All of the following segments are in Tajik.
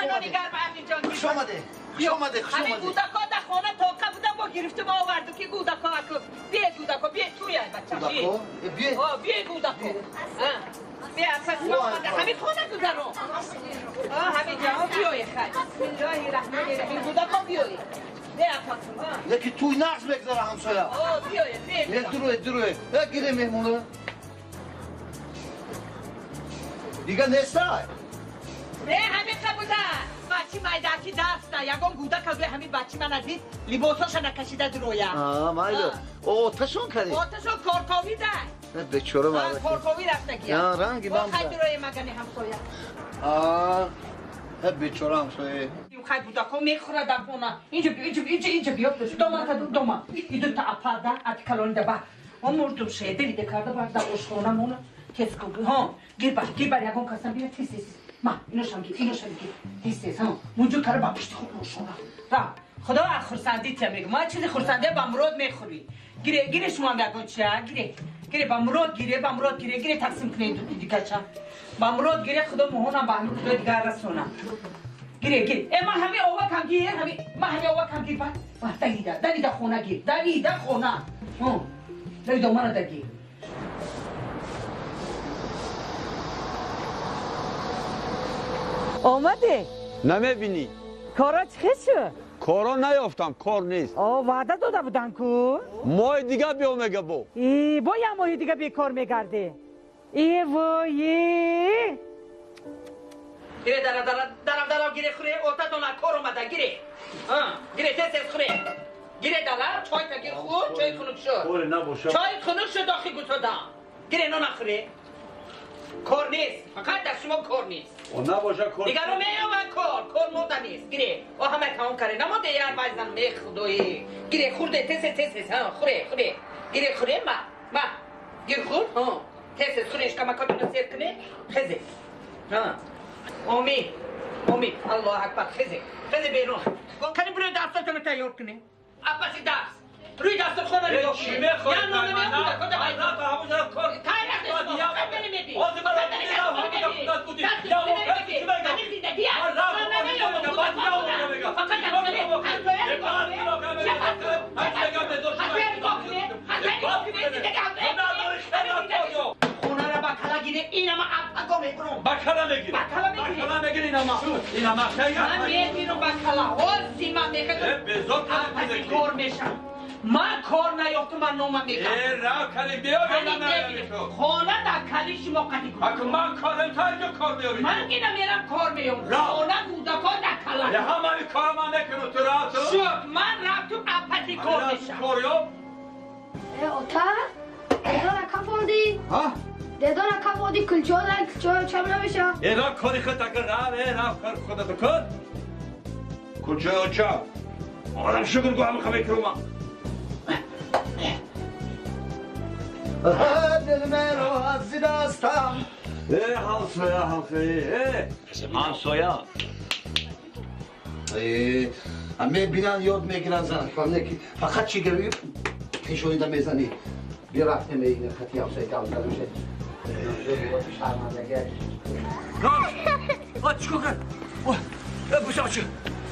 нони гарм Амирҷон. Хуш омадӣ. Хуш омадӣ, хуш ҳамин омадӣ. Гудако дар хона тоқа буда, бо гирифтум оварду ки гудако аку. Бие гудако, бие туя бача. Гудако? Бие. О, бие гудако. Бие пас мо омада ҳамин хона гузаро. О, ҳамин ҷо биёе хай. Бисмиллоҳи раҳмони раҳим. Гудако биёе. Бие пас. Яки туй нақш мегзара ҳамсоя. О, биёе, бие. Як дуруе, дуруе. Як гире меҳмона. Дига нестай. Не, ҳамин қабуда. Бачи майдаки даста. Ягон гудака гӯя ҳамин бачи мана дид, либосоша накашида дуроя. А, майли. Оташон кади. Оташон корковида. Бечора майда. Коркови рафтагия. А, ранги бам. Хай дуроя магани ҳамсоя. А, бечора ҳамсоя. Хай гудако мехӯрад дар хона. Инҷо биё, инҷо, инҷо, инҷо биё. Дома та дома. Иду та апада, ати калонида ба. О мурдум шеде виде карда бар да ошхона мона. Тез кун. Ҳо, гир бар, гир бар ягон касам биё тез тез. Ма, иношам гир, иношам гир. Тез тез, ҳо. Мунҷо кара ба пушти худ ошхона. Ра, худо аз хурсандӣ тия мегӯ. Ма чизи хурсандӣ ба мурод мехӯрӣ. Гире, гире шумо ҳам ягон чия, гире. Гире ба мурод гире, ба мурод гире, гире тақсим кунед ду дигача. Ба мурод гире, худо муҳонам ба ҳамин худои дигар расона. Гире, гире. Э, ма ҳамин овакам гир, ҳамин, ма ҳамин овакам гир, ба. Ба, давида, давида хона гир, давида хона. Ҳо, давида мана да гир. Омадӣ? Намебинӣ. Кора чӣ шуд? Кора наёфтам, кор нест. О, ваъда дода будан ку? Моҳи дига биё мега бо. И, бо як моҳи дига бекор мегардӣ. И, вой, и. Гире, дара, дара, дара, дара, гире, хуре, отатон аз кор омада, гире. Гире, тез, тез, хуре. Гире, дала, чой та гир хӯр, чой хунук шуд. Оре, набошад. Чой хунук шуд, охи гусодам. Гире, нона хуре. Кор нест, фақат дар шумо кор нест. О, набошад кор. Дигаро меёванд кор, кор мода нест. Гире, о ҳама тамом каре. Намоде яр вайзан, мех худои. Гире, хурде, тез, тез, тез, ҳа, хуре, хуре. Гире, хуре, ма, ма. Гир хур, ҳа. Тез, тез, хуре, шикамакотона сер куне. Хезе. Ҳа. Омид, омид, Аллоҳ акбар, хезе. Хезе берун. Кани бирои дарсотонро тайёр куне. Апаси дарс. Рӯи дастурхона нигоҳ Чӣ кунед. мехоҳӣ? Я нони мехӯрда, куда Ман вайзан? рафтам, ҳамон ҷо кор. Кай рафтӣ шумо? Я- Кай намедӣ? Ҳозир ман рафтам, ҳамон ҷо худат будӣ. Дасти Я худат ман намедӣ. чӣ мегӯям? Ҳамин зиндагӣ аст. Ман рафтам, Ман ҳамон ҷо намеёбам, мегӯям, баъд худат я худат. мегӯям. Фақат Чӣ ҳамсоя, мегӯям? ҳамсоя Е, нигоҳ баъд кунед. нигоҳ кунед. Чӣ қадр? Ҳар чӣ мегӯям, безор шуд. Ҳамсоя нигоҳ кунед. Ҳамсоя нигоҳ кунед. Зиндагӣ ҳамсоя Ман надорӣ, кунед. хеле Ҳамин зиндагӣ. кор ё. Хонаро ба кала гире, инама апаго мебурам. Ба кала мегирӣ. Ба кала мегирӣ. Ба кала мегирӣ, инама. Инама хеле. Ман мегирам ба кала. Ҳозир ман мехоҳам. Е, безор кардӣ Апаси зиндагӣ. кор мешам. Ман кор наёфтам, ман нома мегам. Е, рав кали, биё, Ҳамин ман мегирам. намеёбам. Хона дар кали шумо қадӣ кун. Аку ман корам, та инҷо кор меёбӣ. Ман ки намерам кор меёбам. Рав. Хона гудако дар кала. Е, ҳамаи кора ман мекунам, ту рав ту. Шуд, ман рафтум апаси кор Рав, мешам. кор ёб. Э, ота, дедона кафонди. Ҳа? Дедона кафонди, кулчода, кулчода чам намеша. Е, рав кори худта кун, рав, е, рав кори худата кун. Кулчоя чам. Одам шукр гу ҳама мекунам ман. Дилмеро аз дастам. Э, ҳамсоя, ҳамсоя, э, ҳамсоя. Э, мебинан, ёд мегиран зан. Фаҳмида ки фақат чӣ гирӣ пешонида мезанӣ. Бирафтем ин хати ҳамсоя гап зада шуд. Шармандагӣ. О, чикор кард? О, э, буша, чӣ?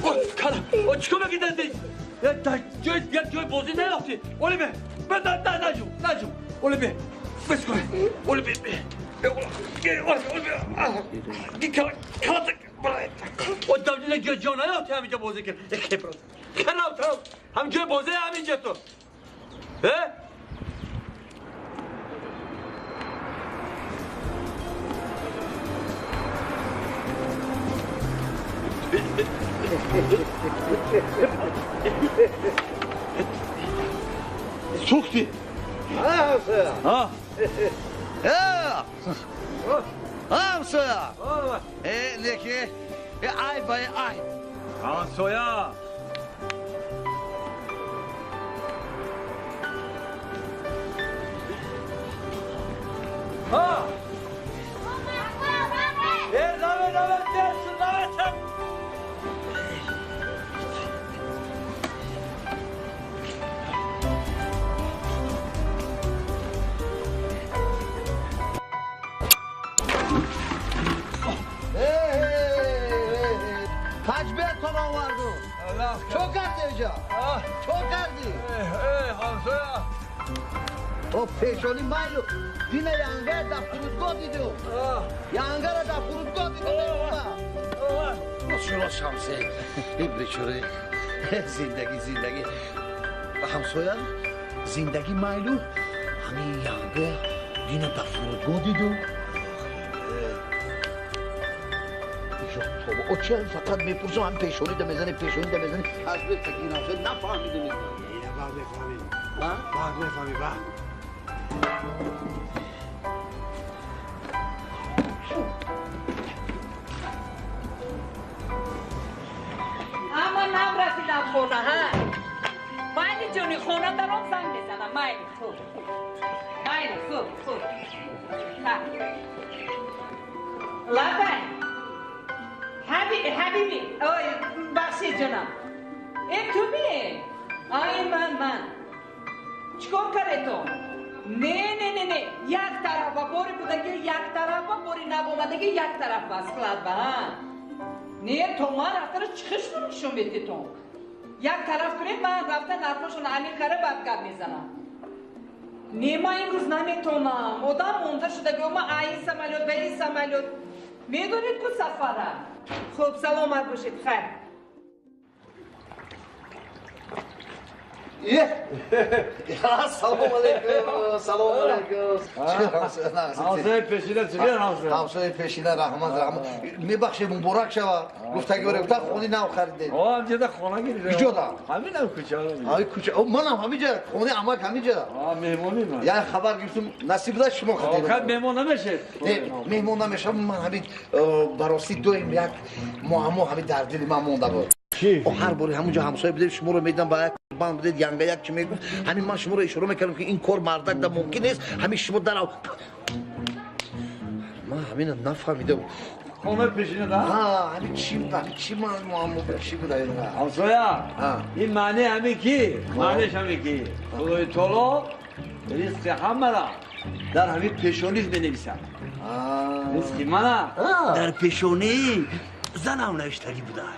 О, кала, о, чикор мекунӣ? Э, дар ҷои дигар ҷои бозӣ наёфтӣ. Оле бе, бе, на, на, наҷу, наҷу. Оле бе, бес кун. Оле бе, бе. Э, оле, э, оле, оле бе. А, ги, кала, кала, так, бала. О, дар ҷои ҷо наёфтӣ ҳаминҷо бозӣ кун. Э, хеб, хелав, хелав. Ҳам ҷои бозӣ ҳаминҷо ту. Э? Сӯхтӣ. Ҳамсоя. Ҳа? Э, ҳамсоя. Э, леки, э, ай ба ай. Ҳамсоя. Ҳа? Э, раве, раве, дерсу, раве, чап. Чо кардӣ инҷо? Чо кардӣ? Ҳамсоя. О пешонӣ майлу. Дина янга дар фурудгоҳ дидум. Янгара дар фурудгоҳ дидум. Шумо шамсе. Ин бечора. Зиндагӣ, зиндагӣ. Ҳамсоя, зиндагӣ майлу. Ҳамин янга дина дар фурудгоҳ дидум. О чӣ фақат мепурсам, ҳам пешонӣ да мезанӣ, пешонӣ да мезанӣ. Аз бе таки ҳамсоя нафаҳмидем. Баъд мефаҳмӣ. Баъд мефаҳмӣ, баъд. Ама нам расидам хона, ҳа? Майли ҷони, хона даром занг мезанам. Майли, хуб. Майли, хуб, хуб. Ҳа. Лабай. Ҳабиби, ой, бахшид ҷонам. Э, ту ми? Ай, ман, ман. Чикор кардетон? Не, не, не, не. Як тарафа, бори будаги як тарафа, бори навомадаги як тарафа, склад ба, ҳа? Не, то ман рафтара чиқишро нишон медитон. Як тараф кунед, ман рафта нархошон аниқ кара, баъд гап мезанам. Не, ман имрӯз наметонам. Одам монда шуда, ма ин самолёт ба ин самолёт. Медонед ку сафара. Хуб, саломат бошед, хайр. Салом алейкум, салом алейкум. Ҳамсояи пешина чӣ ҳамсоя? Ҳамсояи пешина, раҳмат, раҳмат. Мебахшед, муборак шава. Гуфтаги баре, гуфта хони нав харидед. О, ҳамҷода хона гирифтем. Куҷода? Ҳамин ҳам кӯча. Ҳамин кӯча. О, манам ҳаминҷа, хони амак ҳаминҷа. А, меҳмонӣ ман. Як хабар гирифтум, насиб буда шумо хадид. Охир меҳмон намешед. Не, меҳмон намешавам, ман ҳамин барости доим як муаммо ҳамин дар дили ман монда буд. Ҳар боре ҳамунҷо ҳамсоя будем, шуморо медидам, ба як банд будед, янга як чӣ мегуфт, ҳамин ман шуморо ишора мекардам, ки ин кор мардак да мумкин нест, ҳамин шумо дарав. Ман ҳамина нафаҳмидам. Хонаи пешина да? Ҳа, ҳамин чӣ буд, ҳамин чӣ муаммо буд, чӣ буд ин? Ҳамсоя, ин маъни ҳамин ки, маъниш ҳамин ки, Худои Таоло ризқи ҳамаро дар ҳамин пешониш менависад. Ризқи мана дар пешонии занам навиштагӣ будай.